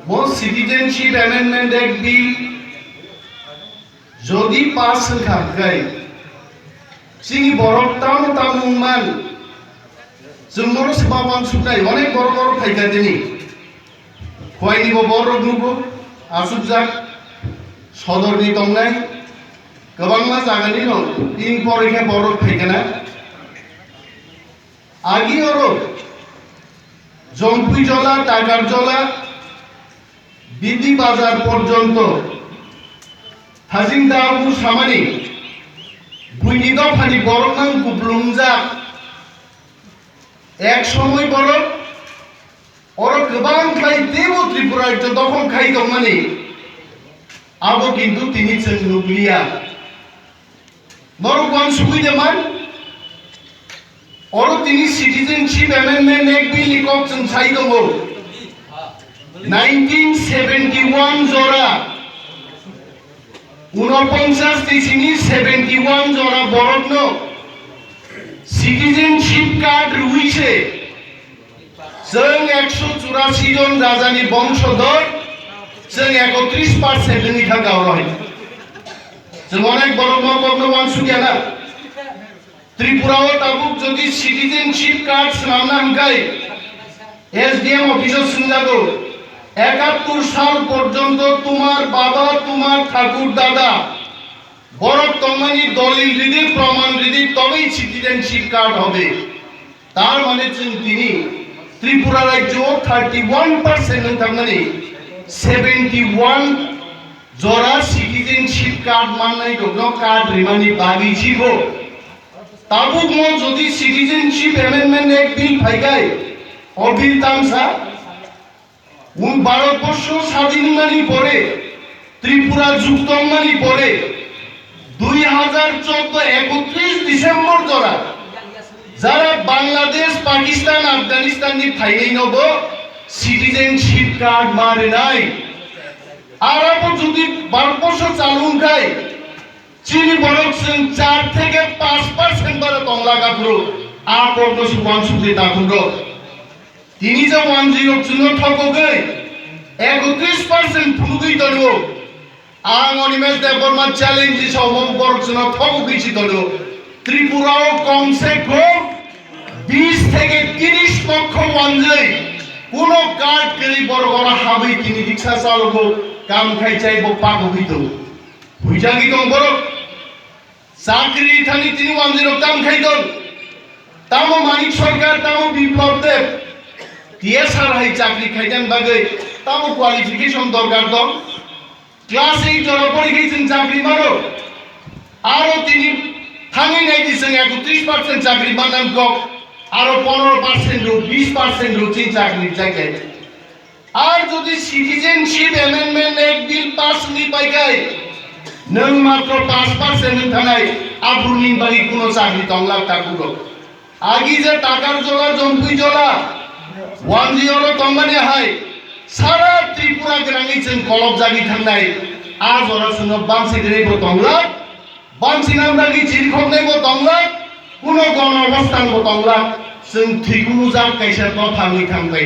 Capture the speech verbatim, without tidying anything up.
Bo Citizenship Amendment Act Bill jodi pass wngkha hwnkhe, chini borok tamo tamo wngman, chwng bono swma wansuknai, onek borok oro phaikha tini. Khoini bo borok nugo, achukjak, sodorni tongnai, kwbangma jaganino tin pore khe borok phaikha na. Agi oro Jompuijola, Takarjola, Bidi Bazar porjonto thajing dabu samani buini dophani borokno kuplungjak. Ek somoi borok oro kwbang khlai teibo Tripura rajyo dokhol khai tongmani, abo kintu tini chwng nukliya. Norok wansugwi de man? Oro tini Citizenship Amendment Act Bill ni kok chwng sai tongo. Nineteen seventy one jora, unoponchas ni sini seventy one jora borokno citizenship card rwi se chwng ekso churasi jon rajani bongsodor, chwng ekotris percent wngwi thangkha oro hai. Chwng onek borok no kok no wansukya na. Tripura o tabuk jodi citizenship card swnamna hwnkhe S D M office o swngjago, ekattur sal porjonto tumar baba, tumar thakur dada, borok tongmani dolil ridi, proman ridi, tobei citizenship card hobe. Tar mane chwng tini Tripura rajyo o thirty one percent wng thangmani seventy one jora citizenship card mannai rokno card rimani bagwi chibo. Tabuk mo jodi Citizenship Amendment Act Bill phaikai, o bill tamsa, un Bharatborsho sadin wngmani pore, Tripura jukto wngmani pore, dui hajar chordo ekotris December jora, jara Bangladesh, Pakistan, Afghanistan ni phainai no bo citizenship card ma rinai. Arabo jodi Bharatborsho chalu wngkhai, chini borok chwng char theke panch percent bara tongla gaphuru, a kokno se wansukdi takhunrok. Tini je wanjwi rok chwngno thokogwi ekotris percent phunugwi tongo. Ang Animesh Debbarma challenge di sao, omo borok chwngno thokogwi si tongo. Tripura o kom se kom bis theke tiris lokho wanjwi kuno card kwrwi borok oro habwi tini riksa chalogo, kam khai chai bo pakogwi tongo. Huijagwi tong borok. Chakri thani tini wanjwi rok tam khai tong. Tamo Manik Sarkar, tamo Biplab Deb. T S R hai chakri khaitan bagwi tamo qualification dorkar tong. Class eight jora pori khai chwng chakri mano. Aro tini thangwi nai di chwng ekotris percent chakri manna kok. Aro pondro percent ro, bis percent ro chini chakri jai jai. Ar jodi Citizenship Amendment Act Bill pass wngwi paikai, nwng matro panch percent wng thanai, aphuru nini bagwi kuno chakri tongla takhurok. Agi je Takarjola, Jompuijola, wanjwi oro tongmani hai, sara Tripura gwnangwi chwng kolokjagwi thangnai, a jora chwngno bansi gwnwi bo tongla. Bansi nang dagi chirikhoknai bo tongla, kuno gono obostan bo tongla, chwng thwikumujak kaisa dophangwi thangbai